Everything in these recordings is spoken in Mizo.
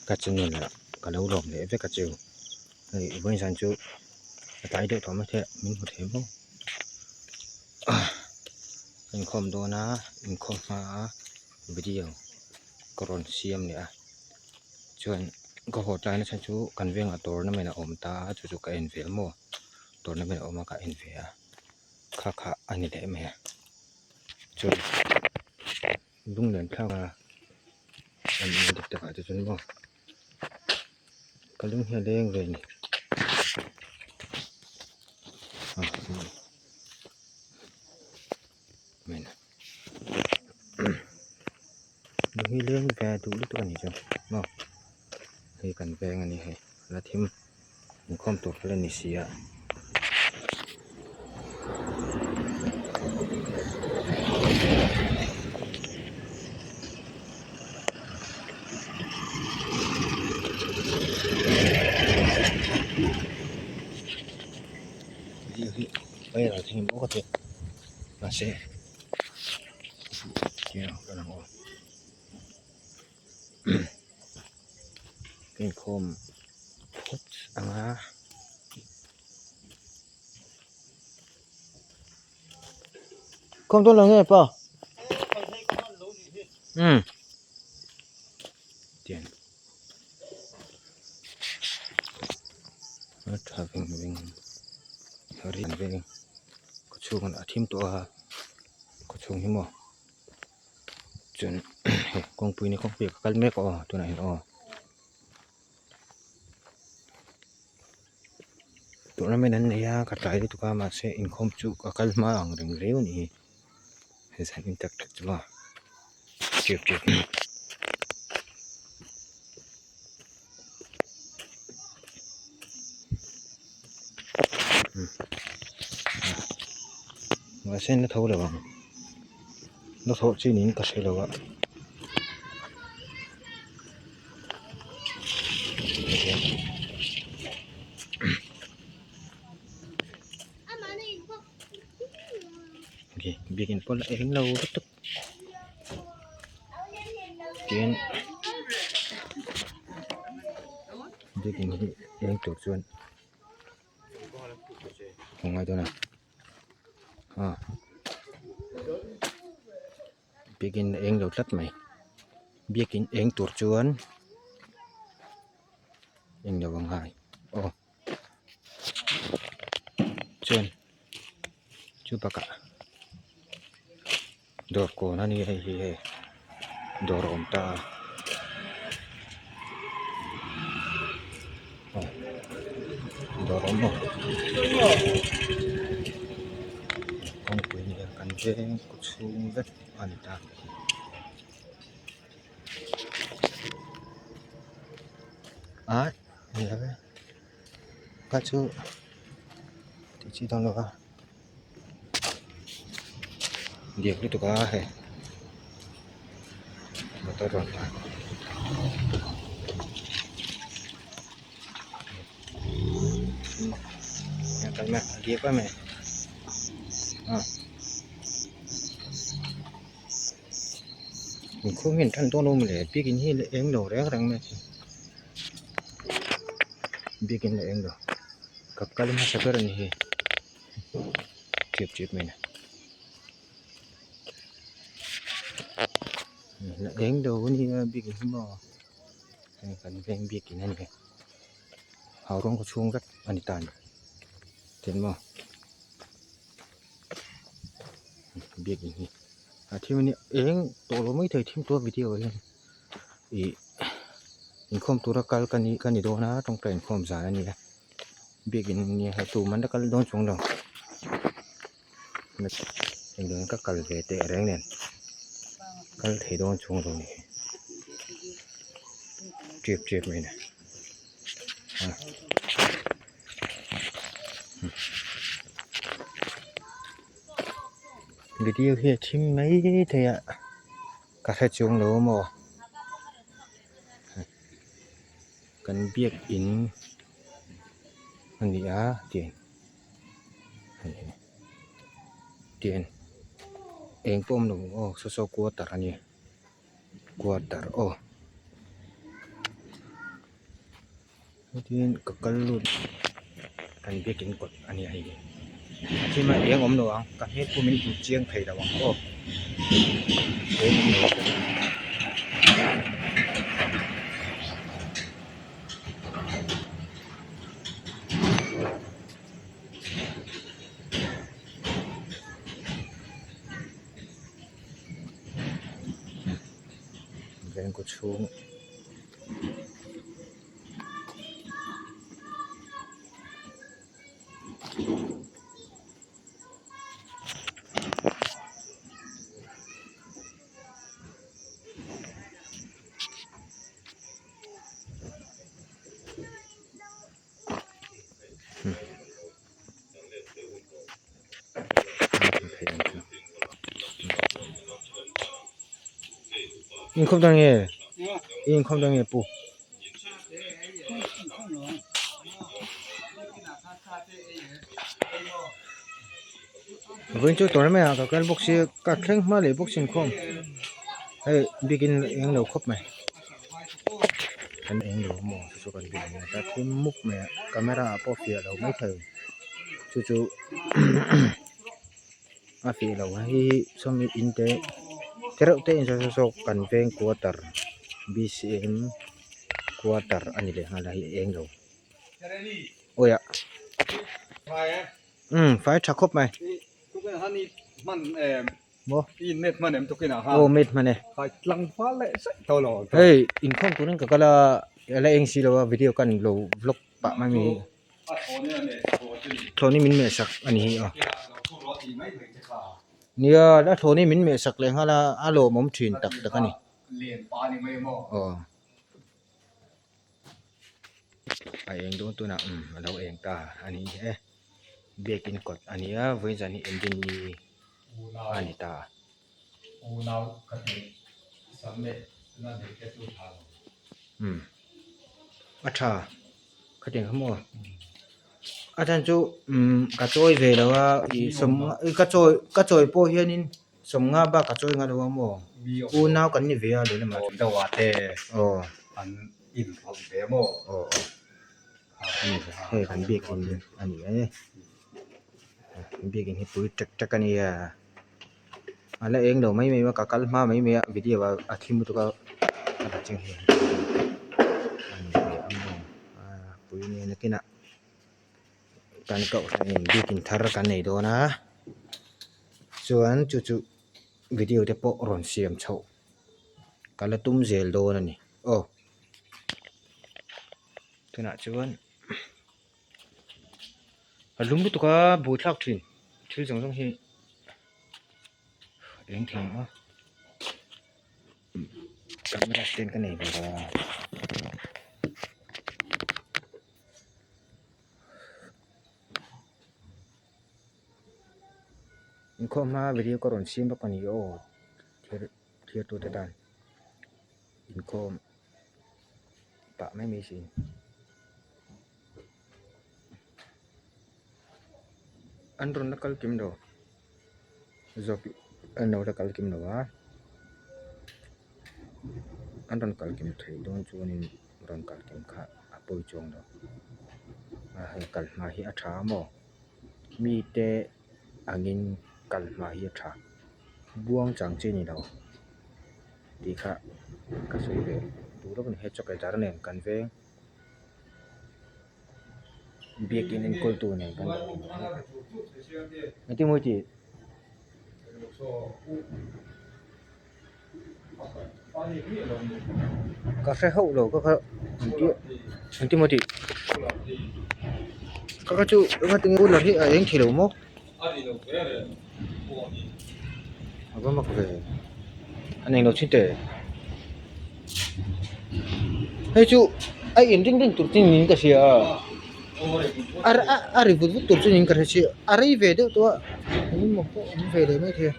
Ka channel ah ka lo lawm leh vek a chu. Hei vawiin zan chu a tlai deuh tawh maithei a min hmu thei maw. Inkhawm dawn a inkhawm hma a video ka rawn siam leh a chuan ka haw tlai na chhan chu kan vengah tournament a awm ta a chu chu ka en ve a maw tournament a awm a ka en ve a kha kha a ni leh mai a chuan lunglen thlak a an in dik takah te chuan maw ka lung hi a leng ve a ni lung hi leng ve duh lutuk a ni chu maw hei kan veng a ni hei la thim inkhawm tur kha la ni si a. Mahse inkhawm phawt ang a. Khawm dawn lo nge pa? Umm. Tian. A tha veng veng a veng khaw chhung a thim tawh a khaw chhung hi maw chuan hei kawngpui ni kawngpui ah ka kal mek aw tunah hian aw. Tournament an nei a ka tlai lutuk a mahse inkhawm chu ka kal hma ang reng riau a ni hi hei zan in tak tak chu maw chep chep mahse na tho lo ang na thawh chin in ka hre lo a. Biakin pawh la eng lo lutuk tin biakin hi eng tur chuan a ngai dawn a ah. Biakin a eng lo tlat mai biakin eng tur chuan eng lo ang hai aw chuan chu bakah dawr kawn a ni hei hi hei dawr a awm ta a aw dawr a awm maw kawngpui a ni a kan veng. Chhung vek a ni ta. A ni lo e ka chu tih chi dawn lo va diak lutuk a hei motor rawn tlan diak em mai ah. Inkhawm hi an tan dawn lo maw le biakin hi la eng lo reng reng mai biakin la eng lo ka kal hmasa ber a ni hi chep chep mai a la eng lo a nia biakin hi maw hei kan veng biakin a ni hau rawng khaw chhung vek a ni ta a ni tin maw. Biakin hi a thim a nia eng tawh lo mai thei thim tura video ah hian ih inkhawm tura kal ka ni ka ni dawn a tawngtai inkhawm zan a nia biakin nia hei tum an la kal dawn chuang lo engdang ka kal ve teh reng nen kal thei dawn chuang lo ni tep tep mai a ni. Video hi a thim mai thei a ka hre chuang lo maw kan biak in a ni a tih tian eng pawh a awm lo aw saw saw quarter a ni quarter aw. Hetin ka kal lut kan biakin kawt a nia hei a thim a eng awm lo ang ka hmel pawh min hmu chiang thei lo ang aw eng awm lo veng kaw chhung. Inkhawm dawn nge inkhawm dawn nge pu. Vawiin chu tawrh mai ah ka kal bawk sia ka thleng hma leh bawk sin khawm hei biakin eng lo khawp mai kan eng lo maw chu chu kan biak in a thim mup mai a camera ah pawh fiah lo maithei chu chu a fiah lo a hei hi sawmi in te tereuh te in saw saw saw kan veng quarter b c m quarter a ni leh nghal a hei a eng lo awi ah umm fai tha khawp mai maw aw met hman e hei inkhawm turin ka kal a la eng si lo a video ka ni lo vlog pah mai mai hi thlawhni min meh sak a ni hi aw nia a thlawhni min meh sak leh nghal a a lawmawm thin tak tak a ni aw. A eng dawn tunah umm a lo eng ta a ni e biakin kawt a ni a vawiin zan hi engine ni a ni ta. Umm a tha khatiang kha maw a chhan chu umm ka chawi ve lo a ih sawm ka chawi ka chawi pawh hianin sawmnga bak ka chawi ngai lo a maw unau kan ni ve a lehlamah aw. Aw hei kan biakin a ni e biakin hi pui tek tek a nia a la eng lo mai mai a ka kal hma mai mai a video ah a thim lutuk a a la cheng hi a ni ve ang maw a pui nia nakinah kan kohhran in biakin thar kan nei dawn a chuan chu chu video te pawh rawn siam chhoh ka la tum zel dawn a ni aw tunah chuan a lum lutuk a buaithlak thin thil zawng zawng hi eng thei ang a camera stand ka nei ve lo a. Inkhawm hma video ka rawn siam bawk a ni aw thlir thlir tute tan inkhawm pah mai mai si an rawn la kal kim lo zawk an lo la kal kim lo a an rawn kal kim theih dawn chuanin rawn kal kim kha a pawi chuang lo a hei kal hma hi a tha a maw mite angin kal hma hi a tha buang chang chi a ni lo tih kha ka sawi ve duh lawk a ni he chaw dar nen kan veng biakin enkawl tu nen kan engtin maw i tih. Ka hre hauh lo ka kha engtin maw tih ka kha chu engati nge cooler hi a eng thei lo maw a va mak ve a nei lo chin teh hei chu a in ring reng tur chu niin ka hria a a ri vut vut tur chu niin ka hre si a rei ve deuh tawh a engemaw pawh a awm ve leh maithei a.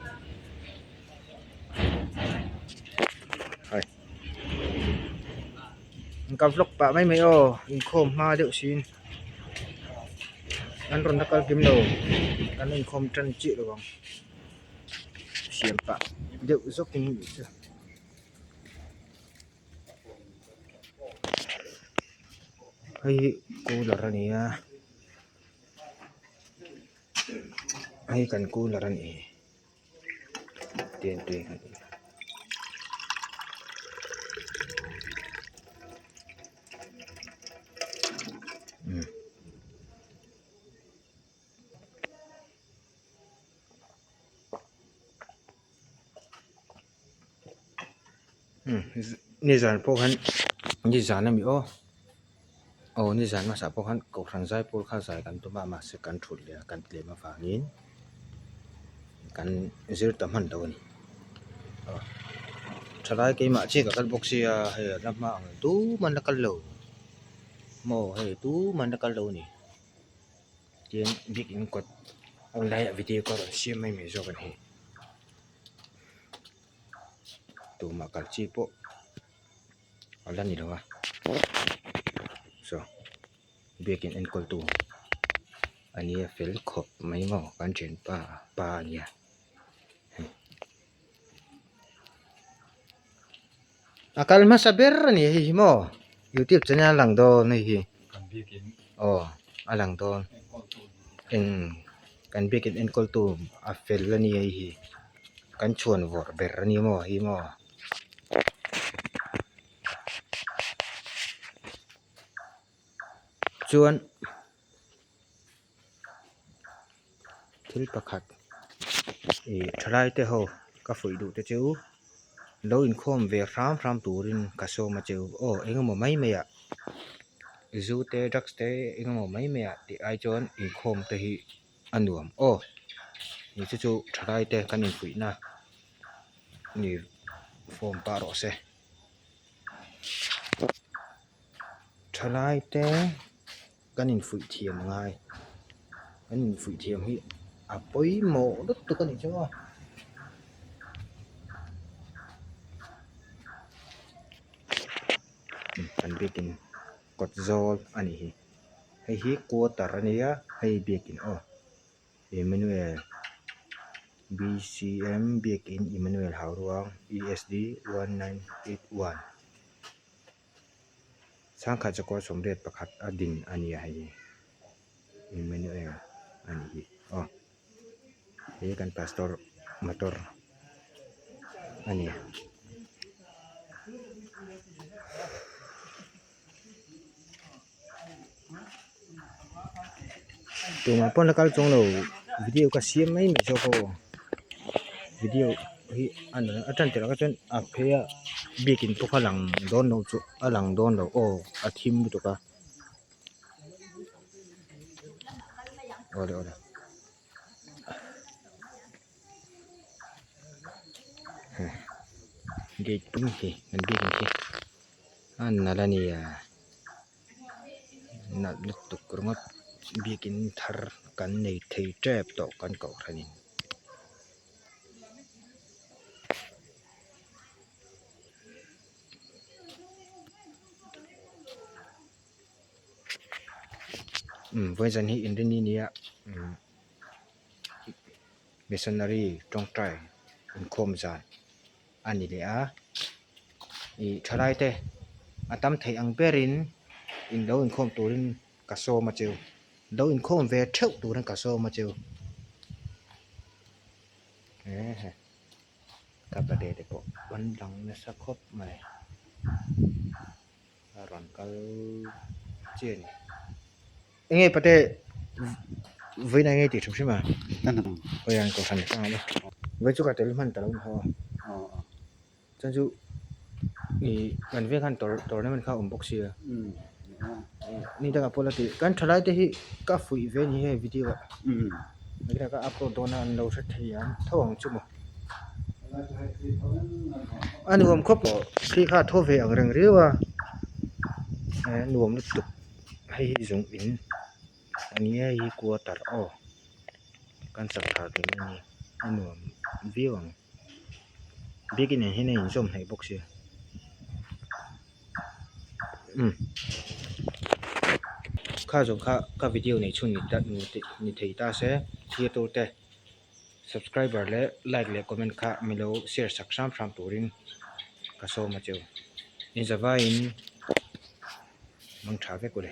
Ka vlog pah mai mai aw inkhawm hma deuh siin an rawn la kal kim lo kan inkhawm tan chiah lo ang siam pah deuh zawk in nih chu. Hei hi cooler a ni a hei kan cooler a ni Nizan pawh khan nizan ami aw aw nizan hmasa pawh khan kohhran zaipawl kha zai kan tum a mahse kan thut leh a kan tlem avangin kan zir ta hman lo a ni aw thalai keimah chiah ka kal bawk sia hei a la hma ang tumah an la kal lo maw hei tumah an la kal lo a ni. Tin biakin kawt laiah video ka rawn siam mai mai zawk a ni. Tumah kal chi pawh a la ni lo a saw biakin enkawl tu a nia fel khawp mai maw kan thianpa pa a nia hei. A kal hmasa ber a ni hei hi maw youtube channel a lang dawn hei hi aw a lang dawn eng kan biakin enkawl tu a fel a ni hei hi kan chhuan vawrh ber a ni maw hei maw. Chuan thil pakhat ih thalai te ho ka fuih duh te chu lo inkhawm ve hram hram turin ka sawm a che u aw engemaw mai mai ah zu te drugs te engemaw mai mai ah tih ai chuan inkhawm te hi a nuam aw ih chu chu thalai te kan infuihna ni form pah rawh se. Thalai te kan infuih thiam a ngai kan infuih thiam hi a pawimawh lutuk a nih chu aw. Kan biakin kawt zawl a nih hi hei hi quarter a nia hei biakin aw. Emmanuel BCM Biakin Emmanuel Hauruang ESD 1981 Chhangkhat chakawr sawmriat pakhat a din a nia hei hi Emmanuel a nih hi aw hei hi kan pastor motor a ni. Tumah pawn la kal chuang lo video ka siam mai mai zawk aw video hi a nalh a tan tirh ah kha chuan a phei a biakin pawh kha a lang dawn lo chu a lang dawn lo aw a thim lutuk a awle awle. Gate pum hi an biakin khi a nalh a nia nalh lutuk ringawt biakin thar kan nei thei tep tawh kan kohhran in. Vawiin zan hi inrini nia Missionary tawngtai inkhawm zan a ni leh a ih thalai te a tam theih ang berin in lo inkhawm turin ka sawm a cheu lo inkhawm ve theuh turin ka sawm a cheu ehe ka pate te pawh an lang nasa khawp mai a rawn kal chiah a ni. Enge pate vawiin ah enge tih hrim hrim a khawiah an kohhran hrang a vawi chu ka tel hman ta lo maw chuan chu ih kan veng khan tournament kha a awm bawk sia ni dangah pawh la tih kan thalai te hi ka fuih ve a ni hei video ah nakinah ka upload dawn a an lo hre thei ang tho ang chu maw a nuam khawp thli kha a thaw ve ang reng riau a a nuam lutuk. Hei hi zung in a ni a hei hi quarter aw kan sak thar tur a ni a nuam viau ang biakin nen hian a inzawm hnaih bawk sia umm kha zawng kha ka video neih chhun ni thei ta se thlir tur te subscriber leh like leh comment kha mi lo share sak hram hram turin ka sawm a cheu inzavaiin. Mang tha vek ule.